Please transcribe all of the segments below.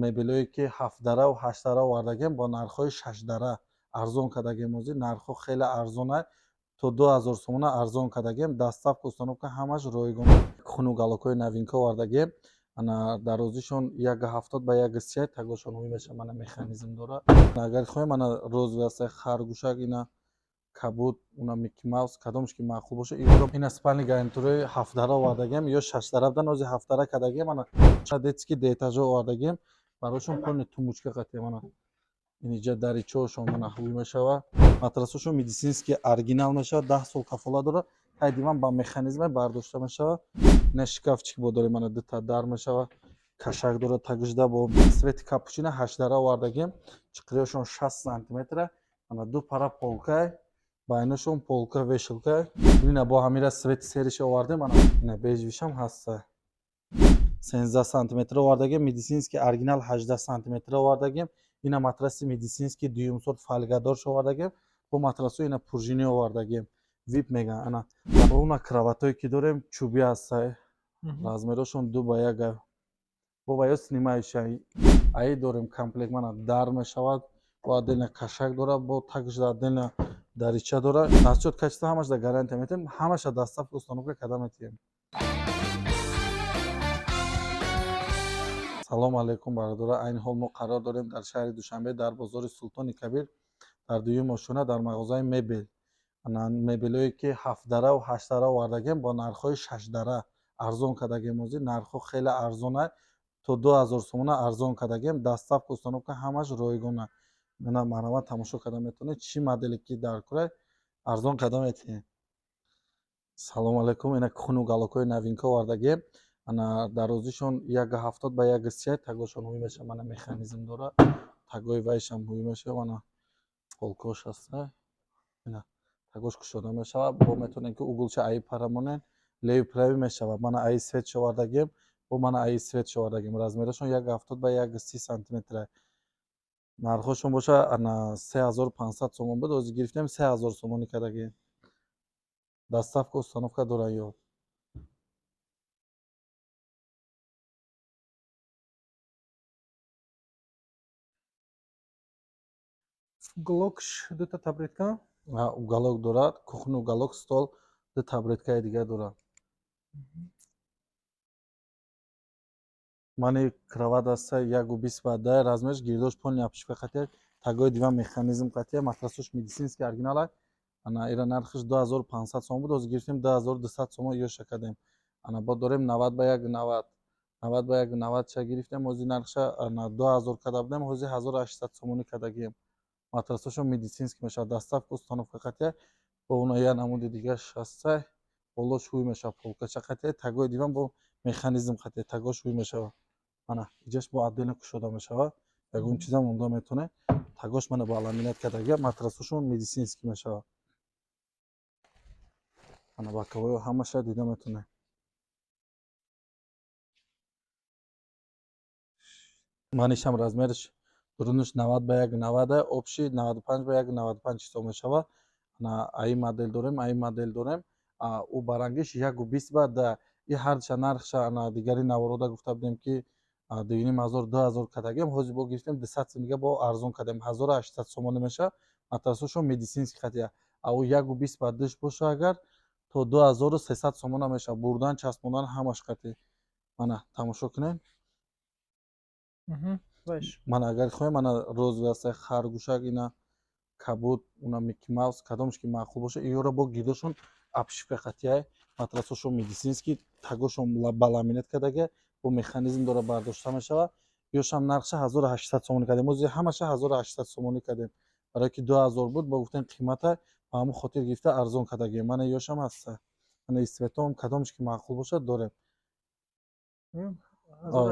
Мебелое ки ҳафтдараву ҳаштдара овардагем, бо нархҳои шашдара арзон кардагем. Ҳозир нархҳо хеле арзона, то 2000 сомона арзон кардагем. Доставка, установка ҳамаш ройгон. Хунугалокҳои новинка овардагем. Ана дарозишон 1,70 ба 1,30, тагошон ҳуй меша, мана механизм дора. Агар хоҳем, мана розовый аста, харгӯшак, ина кабуд, уна Микки Маус, кадомш ки маъқул боша. Ина спальный гарнитурои ҳафтдара овардагем, ё шашдара будан, ҳозир ҳафтдара кардагем. Ана детский дуэтажа овардагем, барошон полный тумбочка қатия. Мана инҷа даричоошон мана ҳуй мешава. Матрасошон медицинский оригинал мешава, 10 сол кафола дора. Тай диван ба механизме бардошта мешава. Ина шкафчик бо дорем, мана дута дар мешава, кашак дора тагижда. Бо цвети капучино ҳаштдара овардагем, чиқириёшон 60 сантиметра. Ана ду пара полкай, байнашон полка, вешалка. Ина бо ҳамира цвети серыйша овардем. Ана ина бежевыйшам ҳаста. 13 сантиметр овардагем, медицинский оригинал 18 сантиметр овардагем. Ина матраси медицинский дуюм сорт фольгадорш овардагем. Бо матрасҳо ина пружинӣ овардагем, вип меган. Ана уна кроватое ки дорем, чӯбӣ ҳастай, размерошон 2 ба 1, бо ва ё снимающий аи дорем комплект. Мана дар мешавад, бо отдельно кашак дора, бо также отдельно дарича дора. Насчёт качества ҳамаш да гарантия метиҳем, ҳамаша доставка, установка карда метиҳем. Салому алайкум, бародаро! Айни ҳол мо қарор дорем дар шаҳри Душанбе, дар бозори Султони Кабир, дар дуюм ошёна, дар мағозаи мебел. Мебелое ки ҳафтдараву ҳаштдара овардагем, бо нархҳои шашдара арзон кардагем. Ҳозир нархҳо хеле арзона, то 2000 сомона арзон кардагем. Доставка, установка ҳамаш ройгона. Мана марҳамат, тамошо карда метавонед, чӣ моделе ки дар кора, арзон карда метиҳем. Салому алайкум! Ина хунугалокҳои новинка овардагем. Ана дарозишон 1,70 ба 1,30, тагошон ҳуй меша, мана механизм дора, тагои вайшам ҳуй меша. Мана полкош ҳаста, ина тагош кушода мешавад, бо метавонем ки уголша аи пара монем, левый, правый мешавад. Мана аи цветш овардагем, бо мана аи цветш овардагем. Размерашон 1,70 ба 1,30 сантиметра. Нархошон боша, ана 3500 сомон буд, ҳозир гирифтем, 3000 сомонӣ кардагем. Доставка, установка дорад ё. Уголокш дута табуретка. Уголок дорад, кухня, уголок, стол, ду табуреткаи дигар дорад. Мани кровать аста, 1,20 ба 10 размерш, гирдош полный обшивка қатия, тагои диван механизм қатия, матрасош медицинский оригинал. Ана ира нархиш 2500 сомон буд, ҳозир гирифтем, 2200 сомон ёша кардем. Ана бо дорем 90 ба 1,90, 90 ба 1,90 ша гирифтем, ҳозир нархша ана 2000 карда будем, ҳозир 1800 сомонӣ кардагием. Матрасошон медицинский мешавад, доставка, установка қатия. Бо уна я намуди дигарш ҳастай, болош ҳуй мешавад, полкача қатия, тагои диван бо механизм қатия, тагош ҳуй мешавад. Мана иҷаш бо отдельно кушода мешавад, ягон чизам монда метавонед. Тагош мана бо ламинат кардагия, матрасошон медицинский мешавад. Ана боковоё ҳамаша дида метавонед. Манишам размерш дурунаш 90 ба 1,90, общий 95 ба 1,95 ҳисоб мешавад. Ана аи модел дорем, аи модель дорем, ӯ барангиш 1,20 ба 10. И ҳарча нархша ана дигари наворода гуфта будем ки 2500, 2000 кардагем, ҳозир бо гирифтем, 200 сом дига бо арзон кардем, 1800 сомонӣ мешавад. Матрасошон медицинский қатия. А ӯ 1,20 ба 10 боша агар, то 2300 сомона мешавад, бурдан, часпондан ҳамаш қатӣ. Мана тамошо кунед. Мана агар хоҳем, мана розовый аста, харгӯшак, ина кабуд, уна Микки Маус, кадомш ки маъқул боша. Иёра бо гирдошон обшивка қатияй, матрасошон медицинский, тагошон ба ламинат кардага, бо механизм дора, бардошта мешавад. Ёшам нархша 1800 сомонӣ кардем, ҳозир ҳамаша 1800 сомонӣ кардем, барое ки 2000 буд, бо гуфтем қимата, ба ҳамон хотир гирифта арзон кардагем. Мана ёшам ҳаста, мана цветом, кадомш ки маъқул бошад, дорем.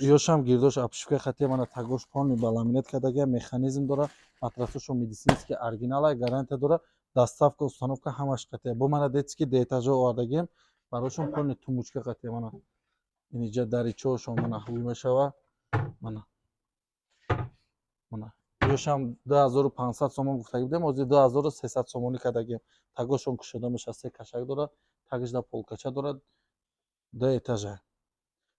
Ёшам гирдош обшивка қатия, мана тагош полный ба ламинат кардага, механизм дора, матрасошон медицинский оригинала, гарантия дора, доставка, установка ҳамаш қатия. Бо мана детский дуэтажа овардагем, барошон полный тумбочка қатия. Мана инҷа даричоошон мана ҳуй мешава. Мана ёшам 2500 сомон гуфтагӣ будем, ҳозир 2300 сомонӣ кардагем. Тагошон кушода мешавад, се кашак дорад, тагишда полкача дорад, ду этажа.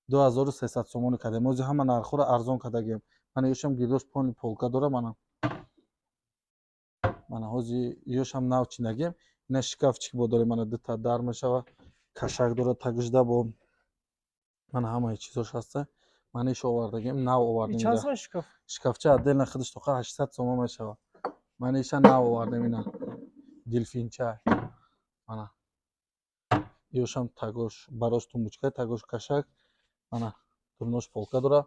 2300 сомонӣ кардем, ҳозир ҳама нархҳоро арзон кардагем. Мана ёшам гирдош полный полка дора. Мана, мана ҳози ёшам нав чинагем. Ина шкафчик бо дорем, мана дута дар мешава, кашак дора тагижда бо, мана ҳамаи чизош ҳаста. Мана иш овардагем, нав овардем. Чанд сомон шкаф? Шкафча отдельно худаш тоқа 800 сомон мешава. Мана иша нав овардем, ина дельфинча. Мана ёшам тагош барош тумбочка, тагош кашак, мана дурнош полка дора.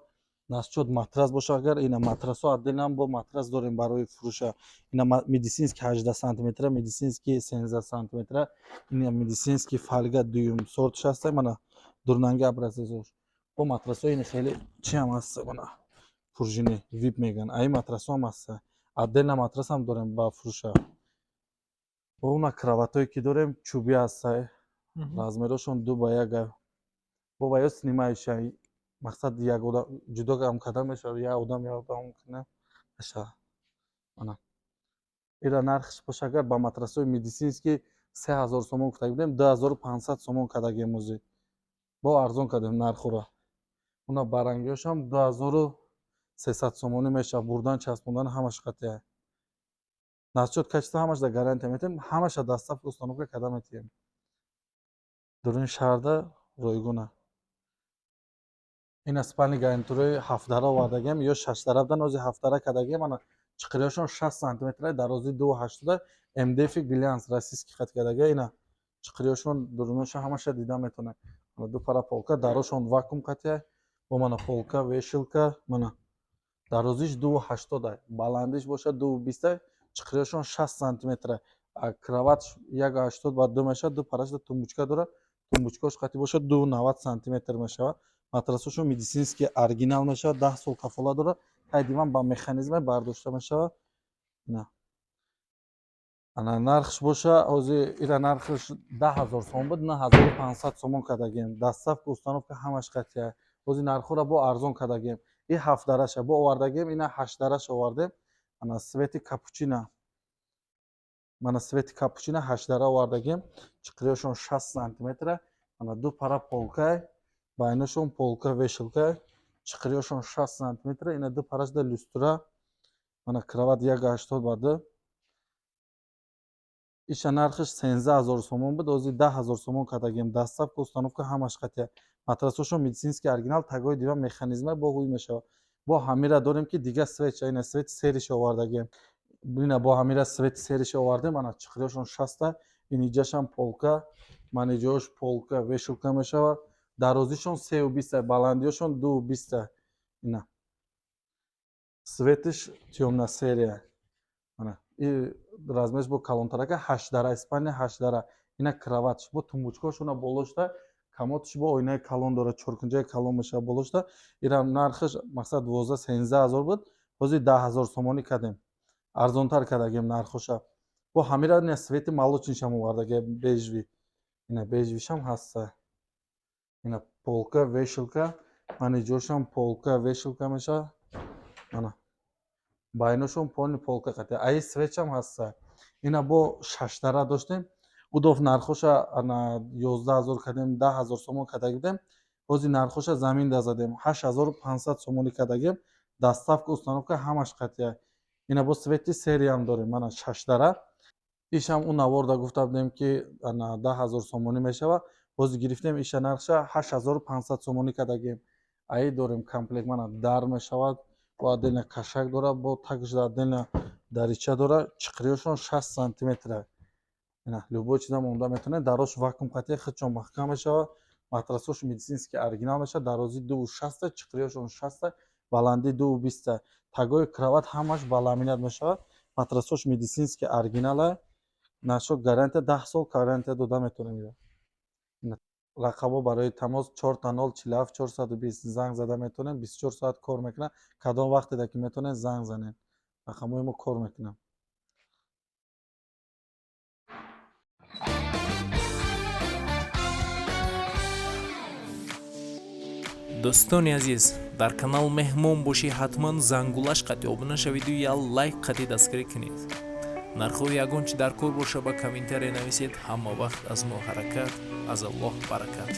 Насчёт матрас боша агар, ина матрасҳо отдельно бо матрас дорем барои фурӯша. Ина медицинский 18 сантиметра, медицинский 13 сантиметра, ина медицинский фольга дуюм сортш ҳаста. Мана дурнанги образецош бо матрасҳои ини хеле чиам ҳаста. Мана пружини вип мегӯянд, аи матрасҳо ҳам ҳаста. Отдельно матрасам дорем ба фурӯша. Бо уна кроватое ки дорем, чӯбӣ ҳаста, размерошон 2 ба 1, бо ва ё снимающая, мақсад як одам ҷудо ҳам карда мешавад, як одам, як одам мешавад. Мана ира нархш боша агар, ба матрасҳои медицинский 3000 сомон гуфта будем, 2500 сомон кардагем. Ҳозир бо арзон кардем нархура. Уна барангиҳошам 2300 сомонӣ мешавад, бурдан, часпондан ҳамаш қатъия. Насчёт качество ҳамаш да гарантия метиҳем, ҳамаша доставка, установка карда метиҳем, дуруни шаҳрда ройгона. Ина спальный гарнитурои ҳафтдара овардагем, ё шашдара будан, ҳозир ҳафтдара кардагем. Ана чиқириҳошон 60 сантиметра, дарозӣ 2,80, МДФ глянц российский хат кардага. Ина чиқириҳошон, дуруношон ҳамаша дида метавонед. Ду пара полка, дарошон вакуум қатъия бо, мана полка, вешалка. Мана дарозиш 2,80, баландиш бошад 2,20, чиқириҳошон 60 сантиметра. Кроватш 1,80 ба 2 мешавад, ду парашда тумбочка дорад, тумбочкаош қатъи бошад 2,90 сантиметр мешавад. Матрасҳошон медицинский оригинал мешавад, 10 сол кафолат дорад. Тай диван ба механизме бардошта мешавад. Ана нархш боша, ҳозир ира нархш 10 000 сомон буд, 9500 сомон кардагем. Доставка, установка ҳамаш қатъия. Ҳозир нархҳоро бо арзон кардагем. И ҳафтдараша бо овардагем, ина ҳаштдараша овардем. Ана цвети капучино, мана цвети капучино ҳаштдара овардагем, чиқириҳошон 60 сантиметра. Ана ду пара полкай, байнашон полка, вешалка, чиқириҳошон 60 сантиметра. Ина ду парашда люстра. Мана кровать 1,80 ба 2. Иша нархаш 13 000 сомон буд, ҳозир 10 000 сомон кардагем. Доставка, установка ҳамаш қатъия. Матрасҳошон медицинский оригинал, тагои диван механизма бо ҳуй мешавад. Бо ҳамира дорем ки дига цветша, ина цвети серыйша овардагем. Ина бо ҳамира цвети серыйша овардем. Ана чиқириҳошон 60-та, иниҷашам полка, маниҷош полка, вешалка мешавад. Дарозишон 3,20, баландиҳошон 2,20. Ина цветиш тёмно-серая. Ана и размерш бо калонтарака, ҳаштдара, спальня ҳаштдара. Ина кроватш бо тумбочкаҳошона болошта, комодш бо оинаи калон дорад, чоркунҷаи калон мешавад болошта. Ира нархаш мақсад 12-13 ҳазор буд, ҳозир 10 000 сомонӣ кардем, арзонтар кардагем нархоша. Бо ҳамира ина цвети молочныйшам овардагем, бежевый. Ина бежевыйшам ҳаста. Ина полка, вешалка, маниҷошам полка, вешалка мешавад. Ана байношон полный полка қатъия. Аи цветшам ҳаста. Ина бо шашдара доштем, удов нархоша ана 11 000 кардем, 10 000 сомон карда будем. Ҳозир нархоша замин да задем, 8500 сомонӣ кардагем. Доставка, установка ҳамаш қатъия. Ина бо цвети серыйам дорем, мана шашдара. Ишам у наворда гуфта будем ки ана 10 000 сомонӣ мешавад, ҳозир гирифтем, иша нархша 8500 сомонӣ кардагем. Аи дорем комплект, мана дар мешавад, бо отдельно кашак дорад, бо также отдельно дарича дорад, чиқириҳошон 60 сантиметра. Ина любой чиза монда метавонед. Дарош вакуум қатъия, худшон маҳкам мешавад. Матрасҳош медицинский оригинал мешавад, дарозӣ 2,60, чиқириҳошон 60, баландӣ 2,20, тагои кровать ҳамаш ба ламинат мешавад. Матрасҳош медицинский оригинала, нашо гарантия, 10 сол гарантия дода метавонем. Рақамҳо барои тамос 0000 47 420, занг зада метавонед, 24 соат кор мекунад. Кадом вақтеда ки метавонед, занг занед, рақамҳои мо кор мекунанд. Дӯстони азиз, дар канал меҳмон бошӣ, ҳатман зангулаш қатъи обуна шавиду я лайк қатъи дастгирӣ кунед. Нархҳои ягон чи дар кор боша, ба комментария нависед. Ҳама вақт аз мо ҳаракат, аз Аллоҳ баракат.